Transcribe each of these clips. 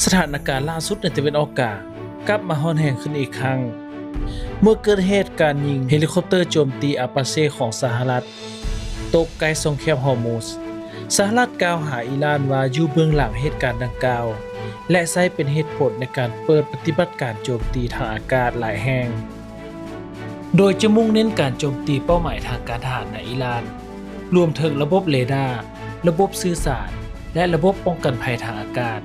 ສະຖານະການລ່າສຸດໃນຕາເວັນອອກກາງກັບມາຮ້ອນແຮງຂຶ້ນອີກຄັ້ງ ເມື່ອເກີດເຫດການຍິງເຮລິຄອບເຕີໂຈມຕີອາປາເຊຂອງສະຫະລັດຕົກໃກ້ຊ່ອງແຄບຮອຣມຸດ. ສະຫະລັດກ່າວຫາອີຣານວ່າຢູ່ເບື້ອງຫຼັງເຫດການດັ່ງກ່າວ ແລະ ໃຊ້ເປັນເຫດຜົນໃນການເປີດປະຕິບັດການໂຈມຕີທາງອາກາດຫຼາຍແຫ່ງ. ໂດຍຈະມຸ່ງເນັ້ນການໂຈມຕີເປົ້າໝາຍທາງການທະຫານໃນອີຣານ, ລວມເຖິງລະບົບເຣດາ, ລະບົບສື່ສານ ແລະ ລະບົບປ້ອງກັນໄພທາງອາກາດ.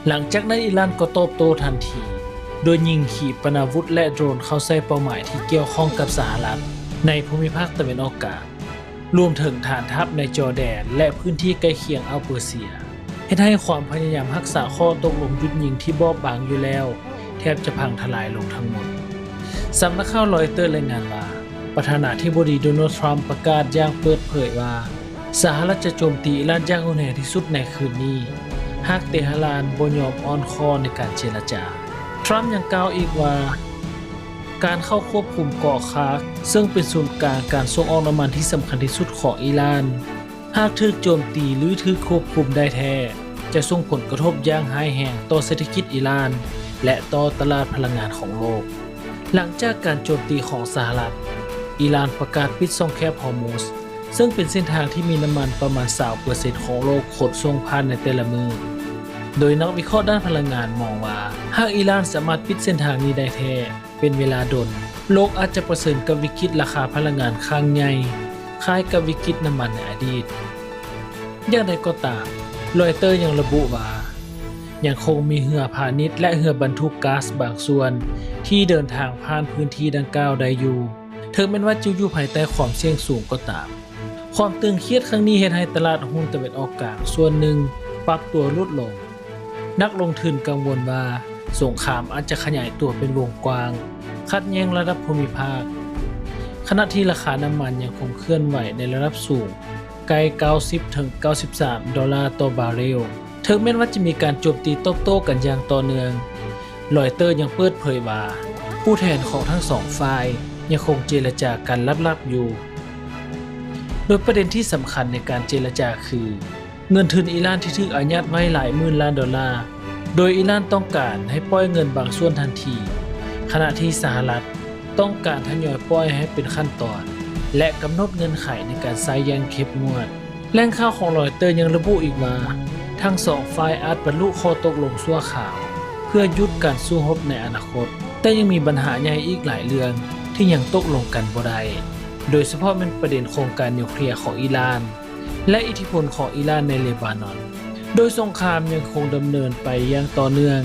ຫຼັງຈາກນັ້ນ, ອີຣານກໍຕອບໂຕ້ທັນທີ ໂດຍຍິງຂີປະນາວຸດ ແລະ ໂດຣນເຂົ້າໃສ່ເປົ້າໝາຍທີ່ກ່ຽວຂ້ອງກັບສະຫະລັດໃນພູມິພາກຕາເວັນອອກກາງ, ລວມເຖິງຖານທັບໃນຈໍແດນ ແລະ ພື້ນທີ່ໃກ້ຄຽງອ່າວເປີເຊຍ. ເຮັດໃຫ້ຄວາມພະຍາຍາມຮັກສາຂໍ້ຕົກລົງຢຸດຍິງທີ່ບອບບາງຢູ່ແລ້ວ ແທບຈະພັງທະລາຍລົງທັງໝົດ. ສຳນັກຂ່າວຣອຍເຕີລາຍງານວ່າ ປະທານາທິບໍດີໂດນັລ ທຣຳ ປະກາດຢ່າງເປີດເຜີຍວ່າ ສະຫະລັດຈະໂຈມຕີອີຣານຢ່າງຮຸນແຮງທີ່ສຸດໃນຄືນນີ້ ຫາກເຕຮະຣານບໍ່ຍອມອ່ອນຂໍ້ໃນການເຈລະຈາ. ທຣຳຍັງກ່າວອີກວ່າ ການເຂົ້າຄວບຄຸມເກາະຄາກ ເຊິ່ງເປັນສູນກາງການສົ່ງອອກນ້ຳມັນທີ່ສຳຄັນທີ່ສຸດຂອງອີຣານ ຫາກຖືກໂຈມຕີ ຫຼື ຖືກຄວບຄຸມໄດ້ແທ້ ຈະສົ່ງຜົນກະທົບຢ່າງຮ້າຍແຮງຕໍ່ເສດຖະກິດອີຣານ ແລະ ຕໍ່ຕະຫຼາດພະລັງງານຂອງໂລກ. ຫຼັງຈາກການໂຈມຕີຂອງສະຫະລັດ, ອີຣານປະກາດປິດຊ່ອງແຄບຮອຣມຸດ, ເຊິ່ງເປັນເສັ້ນທາງທີ່ມີນ້ຳມັນປະມານຊາວເປີເຊັນຂອງໂລກຂົນສົ່ງຜ່ານໃນແຕ່ລະມື້. ໂດຍນັກວິເຄາະດ້ານພະລັງງານມອງວ່າ ຫາກອີຣານສາມາດປິດເສັ້ນທາງນີ້ໄດ້ແທ້ ເປັນເວລາດົນ, ໂລກອາດຈະປະເຊີນກັບວິກິດລາຄາພະລັງງານຄັ້ງໃຫຍ່ ຄ້າຍກັບວິກິດນ້ຳມັນໃນອະດີດ. ຢ່າງໃດກໍຕາມ, ຣອຍເຕີຍັງລະບຸວ່າ ຍັງຄົງມີເຮືອພານິດ ແລະ ເຮືອບັນທຸກກາສບາງສ່ວນ ທີ່ເດີນທາງຜ່ານພື້ນທີ່ດັ່ງກ່າວໄດ້ຢູ່, ເຖິງແມ່ນວ່າຈະຢູ່ພາຍໃຕ້ຄວາມສ່ຽງສູງກໍຕາມ. ຄວາມຕຶງຄຽດຄັ້ງນີ້ເຮັດໃຫ້ຕະຫຼາດຫຸ້ນຕາເວັນອອກກາງສ່ວນໜຶ່ງປັບຕົວຫຼຸດລົງ. ນັກລົງທຶນກັງວົນວ່າສົງຄາມອາດຈະຂະຫຍາຍຕົວເປັນວົງກວ້າງ, ຂັດແຍ່ງລະດັບພູມິພາກ, ຂະນະທີ່ລາຄານ້ຳມັນຍັງຄົງເຄື່ອນໄຫວໃນລະດັບສູງ ໃກ້ເກົ້າສິບເຖິງເກົ້າສິບສາມໂດລາຕໍ່ບາເຣວ. ເຖິງແມ່ນວ່າຈະມີການໂຈມຕີຕອບໂຕ້ກັນຢ່າງຕໍ່ເນື່ອງ, ຣອຍເຕີຍັງເປີດເຜີຍວ່າ ຜູ້ແທນຂອງທັງສອງຝ່າຍຍັງຄົງເຈລະຈາກັນລັບໆຢູ່. ໂດຍປະເດັນທີ່ສຳຄັນໃນການເຈລະຈາຄື ເງິນທຶນອີຣານທີ່ຖືກອາຍັດໄວ້ຫຼາຍໝື່ນລ້ານໂດລາ, ໂດຍອີຣານຕ້ອງການໃຫ້ປ່ອຍເງິນບາງສ່ວນທັນທີ, ຂະນະທີ່ສະຫະລັດຕ້ອງການທະຍອຍປ່ອຍໃຫ້ເປັນຂັ້ນຕອນ ແລະ ກຳນົດເງື່ອນໄຂໃນການໃຊ້ຢ່າງເຂັ້ມງວດ. ແຫຼ່ງຂ່າວຂອງຣອຍເຕີຍັງລະບຸອີກວ່າ ທັງສອງຝ່າຍອາດບັນລຸຂໍ້ຕົກລົງຊົ່ວຄາວ ເພື່ອຢຸດການສູ້ຮົບໃນອະນາຄົດ, ແຕ່ຍັງມີບັນຫາໃຫຍ່ອີກຫຼາຍເລື່ອງທີ່ຍັງຕົກລົງກັນບໍ່ໄດ້, ໂດຍສະເພາະແມ່ນປະເດັນໂຄງການນິວເຄລຍຂອງອີຣານ ແລະ ອິດທິພົນຂອງອີຣານໃນເລບານອນ, ໂດຍສົງຄາມຍັງຄົງດຳເນີນໄປຢ່າງຕໍ່ເນື່ອງ.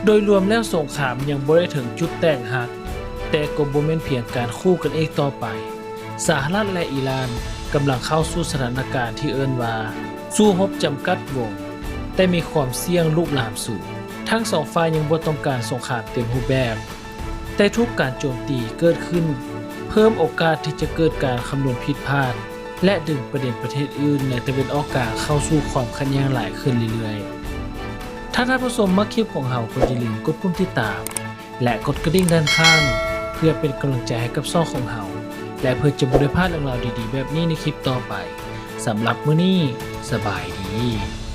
ໂດຍລວມແລ້ວສົງຄາມຍັງບໍ່ໄດ້ເຖິງຈຸດແຕກຫັກ, ແຕ່ກໍບໍ່ແມ່ນພຽງການຂູ່ກັນອີກຕໍ່ໄປ. ສະຫະລັດ ແລະ ອີຣານກຳລັງເຂົ້າສູ່ສະຖານະການທີ່ເອີ້ນວ່າ ສູ້ຮົບຈຳກັດວົງ, ແຕ່ມີຄວາມສ່ຽງລຸກລາມສູງ. ທັງສອງຝ່າຍຍັງບໍ່ຕ້ອງການສົງຄາມເຕັມຮູບແບບ, ແຕ່ທຸກການໂຈມຕີເກີດຂຶ້ນ ເພີ່ມໂອກາດທີ່ຈະເກີດການຄຳນວນຜິດພາດ ແລະ ດຶງປະເດັນປະເທດອື່ນໃນຕາເວັນອອກກາງເຂົ້າສູ່ຄວາມຂັດແຍ່ງຫຼາຍຂຶ້ນເລື້ອຍໆ. ຖ້າທ່ານຜູ້ຊົມມັກຄລິບຂອງເຮົາ, ກໍຢ່າລືມກົດປຸ່ມຕິດຕາມ ແລະ ກົດກະດິ່ງດ້ານຂ້າງ ເພື່ອເປັນກຳລັງໃຈໃຫ້ກັບຊ່ອງຂອງເຮົາ ແລະ ເພື່ອຈະບໍ່ໄດ້ພາດເລື່ອງລາວດີໆແບບນີ້ໃນຄລິບຕໍ່ໄປ. ສຳລັບມື້ນີ້, ສະບາຍດີ.